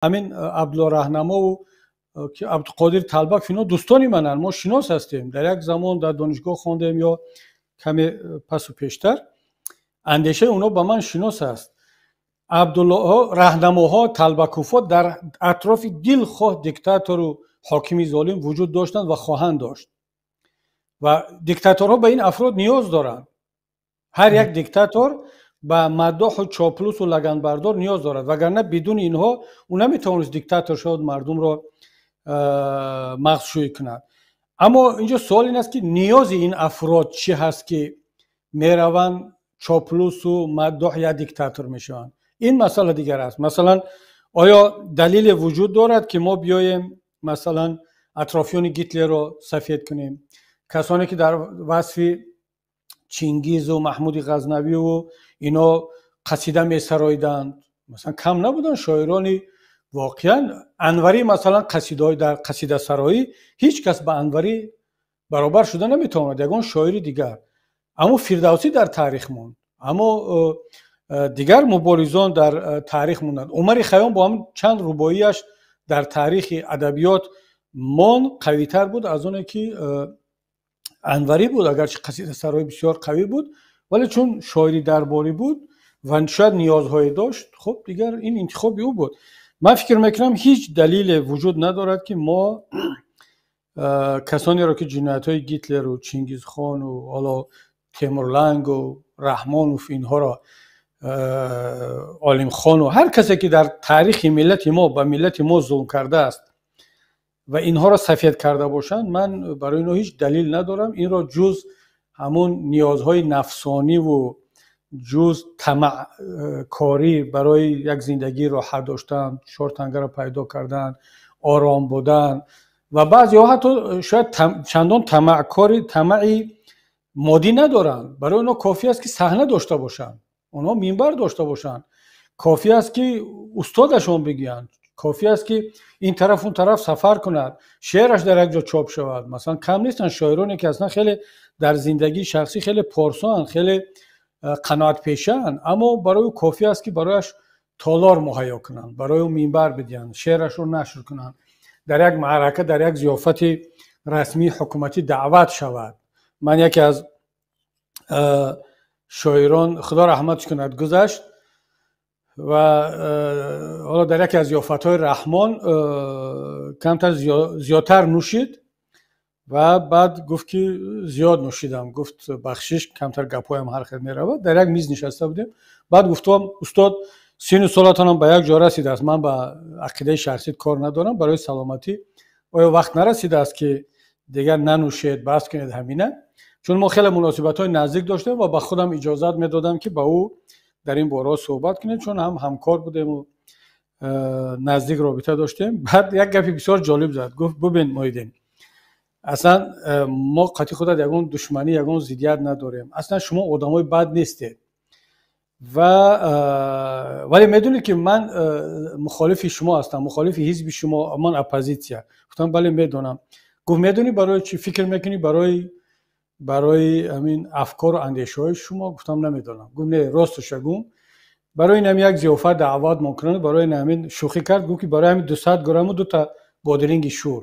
Ҳамин Абдулло Раҳнамову Абдуқодир Талбаков, инҳо дӯстони мананд, мо шинос ҳастем, дар як замон дар донишгоҳ хондем ё каме пасу пештар. Андешаи онҳо ба ман шинос аст. Абдуллоҳо, Раҳнамоҳо, Талбаковҳо дар атрофи дилхоҳ диктатору ҳокими золим вуҷуд доштанд ва хоҳанд дошт ва диктаторҳо ба ин афрод ниёз доранд. Ҳар як диктатор ба маддоҳу чоплусу лаганбардор ниёз дорад, вагарна бидуни инҳо ӯ наметавонист диктатор шавад, мардумро мағзшӯӣ кунад. Аммо инҷо суол ин аст, ки ниёзи ин афрод чӣ ҳаст, ки мераванд, чоплусу маддоҳ як диктатор мешаванд? Ин масъала дигар аст. Масалан, оё далеле вуҷуд дорад, ки мо биёем, масалан, атрофиёни Гитлерро сафед кунем, касоне ки дар васфи Чингизу Маҳмуди Ғазнавиву ино қасида месароиданд? Масалан, кам набуданд шоирони воқеан. Анварӣ, масалан, қасидаҳои дар қасидасароӣ ҳеҷ кас ба Анварӣ баробар шуда наметавонад, ягон шоири дигар. Аммо Фирдавсӣ дар таърих монд, аммо дигар муборизон дар таърих монданд. Умари Хайём бо ҳамин чанд рубоияш дар таърихи адабиёт монд, қавитар буд аз оне ки Анварӣ буд, агарчи қасидасароӣ бисёр қавӣ буд, вале чун шоири дарборӣ буд ва шояд ниёзҳое дошт, хуб, дигар ин интихоби ӯ буд. Ман фикр мекунам, ҳеҷ далеле вуҷуд надорад, ки мо касонеро, ки ҷиноятҳои Гитлеру Чингизхону ҳоло Темурлангу Раҳмонов, инҳоро, Олимхону ҳар касе ки дар таърихи миллати мо ба миллати мо зулм кардааст ва инҳоро сафед карда бошанд, ман барои инҳо ҳеҷ далел надорам. Инро ҷуз ҳамун ниёзҳои нафсониву ҷуз тамаъкорӣ барои як зиндагии роҳат доштан, чор тангаро пайдо кардан, ором будан ва баъзеҳо ҳатто шояд чандон тамаъкори тамаъи моддӣ надоранд. Барои онҳо кофӣ аст, ки саҳна дошта бошанд, онҳо минбар дошта бошанд, кофӣ аст, ки устодашон бигӯянд, кофӣ аст, ки ин тараф, он тараф сафар кунад, шеъраш дар як ҷо чоп шавад. Масалан, кам нестанд шоироне, ки аслан хеле дар зиндагии шахсӣ хеле порсоанд, хеле қаноатпешаанд, аммо барои ӯ кофӣ аст, ки барояш толор муҳайё кунанд, барои ӯ минбар бидиҳанд, шеърашро нашр кунанд, дар як маърака, дар як зиёфати расмии ҳукуматӣ даъват шавад. Ман яке аз шоирон, Худо раҳматш кунад, гузашт ва ҳоло дар яке аз зиёфатҳои Раҳмон камтар зиёдтар нӯшид ва баъд гуфт, ки зиёд нӯшидам. Гуфт: «Бахшиш, камтар гапҳоям ҳар хел меравад». Дар як миз нишаста будем. Баъд гуфтам: «Устод, сину солатонам ба як ҷо расидааст, ман ба ақидаи шахсит кор надорам, барои саломатӣ оё вақт нарасидааст, ки дигар нанӯшед, бас кунед ҳамина?» Чун мо хеле муносибатҳои наздик доштем ва ба худам иҷозат медодам, ки ба ӯ дар ин бора суҳбат кунем, чун ҳам ҳамкор будему наздик робита доштем. Баъд як гапи бисёр ҷолиб зад, гуфт: «Бубин, Муҳиддин, аслан мо қатъи худат ягон душманӣ, ягон зиддият надорем, аслан шумо одамои бад нестед ва вале медонед, ки ман мухолифи шумо ҳастам, мухолифи ҳизби шумо, ман оппозитсия». Гуфтам: «Бале, медонам». Гуфт: «Медонӣ, барои чӣ фикр мекунӣ? Барои ҳамин афкору андешаҳои шумо». Гуфтам: «Намедонам». Гуфт: «Не, росташа гум, барои ин ҳам як зиёфат даъват мекунанд, барои ин ҳамин». Шӯхӣ кард, гуфт, ки барои ҳамин 200 грамму дута бодиринги шӯр.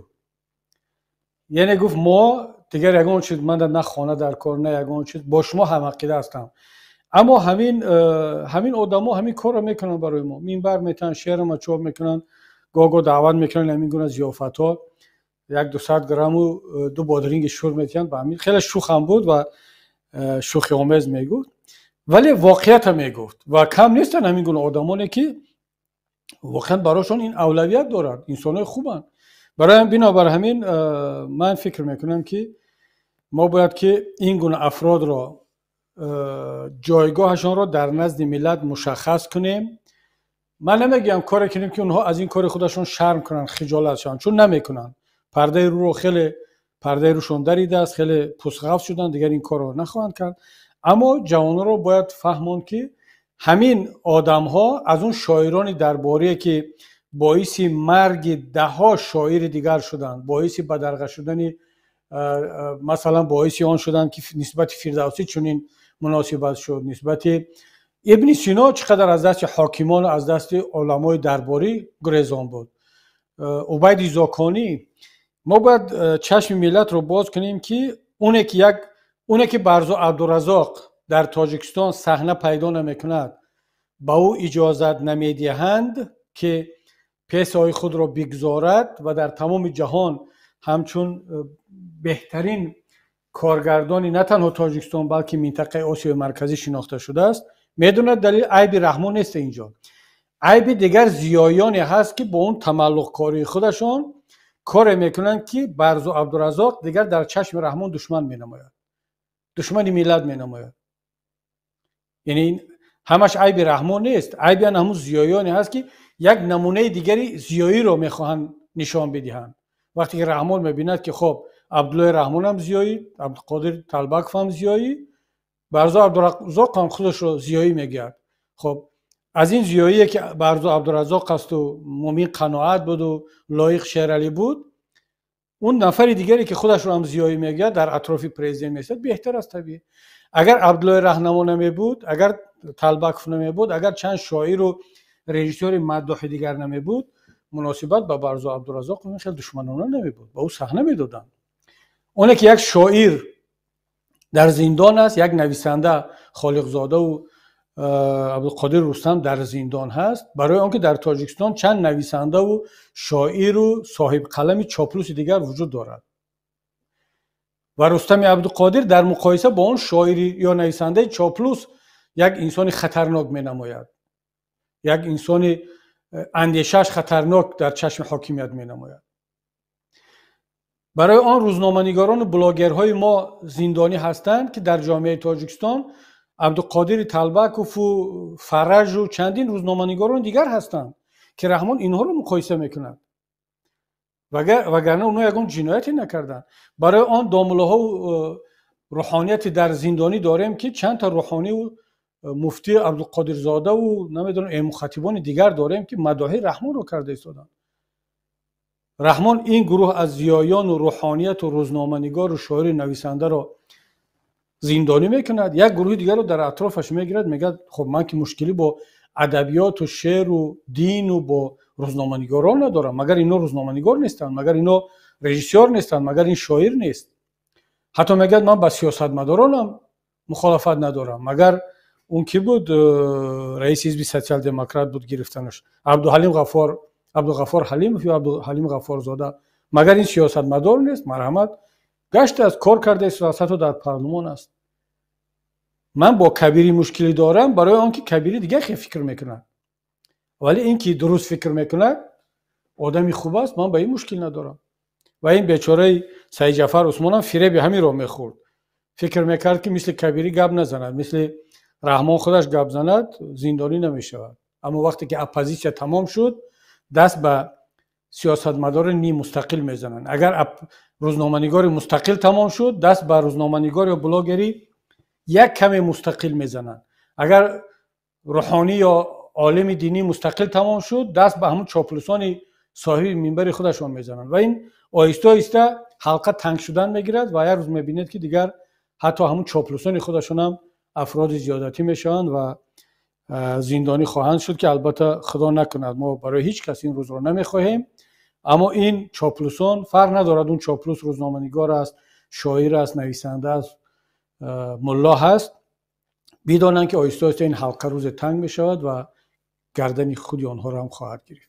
Яъне гуфт: «Мо дигар ягон чиз ман на хона дар кор, на ягон чиз, бо шумо ҳамақида ҳастам, аммо ҳамин одамо ҳамин корро мекунанд, барои мо минбар метаҳанд, шеърама чоп мекунанд, гоҳ-гоҳ даъват мекунанд ҳамин гуна зиёфатҳо, як 200 грамму ду бодиринги шӯр метиҳанд». Ба ҳамин хеле шӯхам буд ва шӯхиомез мегуфт, вале воқеията мегуфт. Ва кам нестанд ҳамин гуна одамоне, ки воқеан барошон ин авлавият дорад, инсонҳои хубанд. Барои бинобар ҳамин ман фикр мекунам, ки мо бояд ки ин гуна афродро ҷойгоҳашонро дар назди миллат мушаххас кунем. Ман намегӯям коре кунем, ки онҳо аз ин кори худашон шарм кунанд, хиҷолат шаванд, чун намекунанд. Пардаи рӯро хеле пардаи рӯшон даридааст, хеле пустғафз шуданд, дигар ин корро нахоҳанд кард. Аммо ҷавононро бояд фаҳмонд, ки ҳамин одамҳо аз он шоирони дарборие, ки боиси марги даҳҳо шоири дигар шуданд, боиси бадарға шудани, масалан, боиси он шуданд, ки нисбати Фирдавсӣ чунин муносибат шуд, нисбати Ибни Сино чӣ қадар аз дасти ҳокимон, аз дасти уламои дарборӣ гурезон буд. Убайди Зоконӣ. Мо бояд чашми миллатро боз кунем, ки оне ки Барзу Абдуразоқ дар Тоҷикистон саҳна пайдо намекунад, ба ӯ иҷозат намедиҳанд, ки пьесаҳои худро бигзорад ва дар тамоми ҷаҳон ҳамчун беҳтарин коргардони на танҳо Тоҷикистон, балки минтақаи Осиёи Марказӣ шинохта шудааст. Медонад, далел айби Раҳмон нест инҷо, айби дигар зиёёне ҳаст, ки бо он тамаллуқкории худашон коре мекунанд, ки Барзу Абдуразоқ дигар дар чашми Раҳмон душман менамояд, душмани миллат менамояд. Яъне ҳамаш айби Раҳмон нест, айби ан ҳамун зиёёне ҳаст, ки як намунаи дигари зиёиро мехоҳанд нишон бидиҳанд. Вақте ки Раҳмон мебинад, ки хоб, Абдуллои Раҳмонам зиёӣ, Абдуқодир Талбаков зиёӣ, Барзу Абдуразоқ ҳам худашро зиёӣ мегӯяд. Хоб, аз ин зиёие ки Барзу Абдуразоқ асту Мумин Қаноат буду Лоиқ Шералӣ буд, он нафари дигаре, ки худашро ҳам зиёӣ мегӯяд, дар атрофи президент меистад, беҳтар аст. Табиӣ, агар Абдуллои Раҳнамо намебуд, агар Талбаков намебуд, агар чанд шоиру режиссёри маддоҳи дигар намебуд, муносибат ба Барзу Абдуразоқ ин хел душманона намебуд, ба ӯ саҳна медоданд. Оне ки як шоир дар зиндон аст, як нависанда, Холиқзодаву Абдуқодир Рустам дар зиндон ҳаст, барои он ки дар Тоҷикистон чанд нависандаву шоиру соҳибқалами чоплуси дигар вуҷуд дорад ва Рустами Абдуқодир дар муқоиса бо он шоири ё нависандаи чоплус як инсони хатарнок менамояд, як инсони андешааш хатарнок дар чашми ҳокимият менамояд. Барои он рӯзноманигорону блогерҳои мо зиндонӣ ҳастанд, ки дар ҷомеаи Тоҷикистон Абдуқодири Талбакову Фаражу чандин рӯзноманигорони дигар ҳастанд, ки Раҳмон инҳоро муқоиса мекунад, вагарна онҳо ягон ҷинояте накарданд. Барои он домуллоҳову рӯҳонияте дар зиндонӣ дорем, ки чанд та рӯҳониву муфтӣ Абдуқодирзодаву, намедонам, эмомхатибони дигар дорем, ки мадоҳии Раҳмонро карда истоданд. Раҳмон ин гурӯҳ аз зиёёну рӯҳонияту рӯзноманигору шоири нависандаро зиндонӣ мекунад, як гурӯҳи дигарро дар атрофаш мегирад, мегӯяд: «Хоб, ман ки мушкилӣ бо адабиёту шеъру дину бо рӯзноманигорон надорам. Магар ино рӯзноманигор нестанд? Магар ино режиссёр нестанд? Магар ин шоир нест?» Ҳатто мегӯяд: «Ман ба сиёсатмадоронам мухолифат надорам». Магар он ки буд, раиси ҳизби Социал-демократ буд, гирифтанаш, Абдуҳалим Ғафор, Абдуғафор Ҳалимов ё Абдуҳалим Ғаффорзода, магар ин сиёсатмадор нест? Марҳамат, гаштааст, кор кардааст, ҳатто дар парлумон аст. Ман бо Кабирӣ мушкилӣ дорам, барои он ки Кабирӣ дигар хел фикр мекунад, вале ин ки дуруст фикр мекунад, одами хуб аст, ман ба ин мушкил надорам. Ва ин бечораи Саидҷафар Усмонам фиреби ҳаминро мехӯрд, фикр мекард, ки мисли Кабирӣ гап назанад, мисли Раҳмон худаш гап занад, зиндонӣ намешавад. Аммо вақте ки оппозитсия тамом шуд, даст ба сиёсатмадори ниммустақил мезананд. Агар рӯзноманигори мустақил тамом шуд, даст ба рӯзноманигор ё блогери як каме мустақил мезананд. Агар рӯҳонӣ ё олими динии мустақил тамом шуд, даст ба ҳамун чоплусони соҳиби минбари худашон мезананд. Ва ин оҳиста оҳиста ҳалқа танг шудан мегирад ва як рӯз мебинед, ки дигар ҳатто ҳамун чоплусони худашонам афроди зиёдатӣ мешаванд ва зиндонӣ хоҳанд шуд, ки албатта, Худо накунад, мо барои ҳеҷ кас ин рӯзро намехоҳем. Аммо ин чоплусон, фарқ надорад, он чоплус рӯзноманигор аст, шоир аст, нависанда аст, мулло ҳаст, бидонанд, ки оҳиста оҳиста ин ҳалқа рӯзе танг мешавад ва гардани худи онҳоро ҳам хоҳад гирифт.